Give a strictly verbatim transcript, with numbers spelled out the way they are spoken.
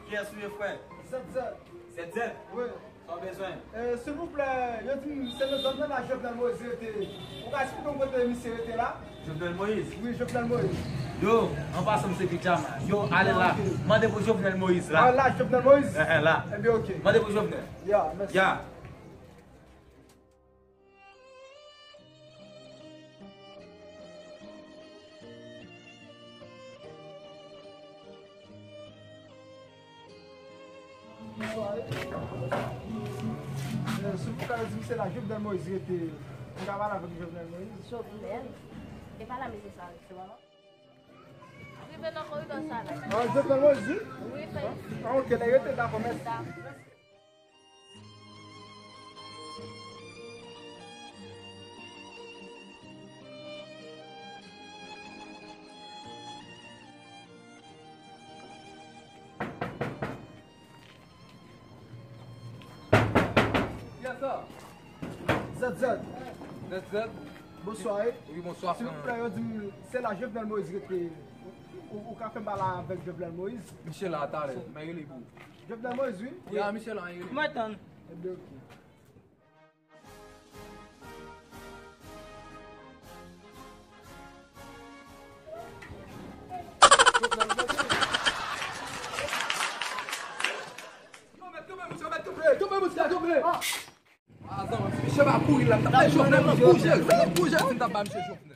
Kiyès ou ye, frè? Zèt zèt. Zèt zèt? Wi. Sa w bezwen? Eh, silvouplè, yo di m se nan zòn nan la Jovenel Moïse rete. Ou ka eksplike m kote misye rete la? Jovenel Moïse? Wi, Jovenel Moïse. Yo, an pasan, m se Bijama. Yo, ale la. Ok. Mande pou Jovenel Moïse la. Ah, la, Jovenel Moïse? Eh, eh, la. Ebyen, ok. Mande pou Jovenel. Ya, mèsi. Ya. Bonsoir. Eh, silvouplè, yo di m se la Jovenel Moïse rete. M ka pale avèk Jovenel Moïse? Jovenel? E pa la misye sa rete, se pa non? Rive nan koridò sa la. Ah, Jovenel Moïse, wi? Wi, fè. Ah, ok, lè rete, dakò, mèsi. Dakò. Kiyès sa? Zèt zèt. Zèt zèt? Bonswa, wi. Wi, bonswa, frè. Silvouplè, yo di m se la Jovenel Moïse rete. Ou, ou ka fè m pale avèk Jovenel Moïse? Misye la talè, men rele pou ou. Jovenel Moïse, wi. Ya, misye la, rele. Mwen tann. Ebyen, ok. Yo, mèt kanpe, mesye, mèt kanpe, kanpe, mesye, kanpe. Ah, zan, misye pa kouri la, m t ap bay Jovenel nan kou, Jezi, nan kou, Jezi, m t ap bay misye Jovenel.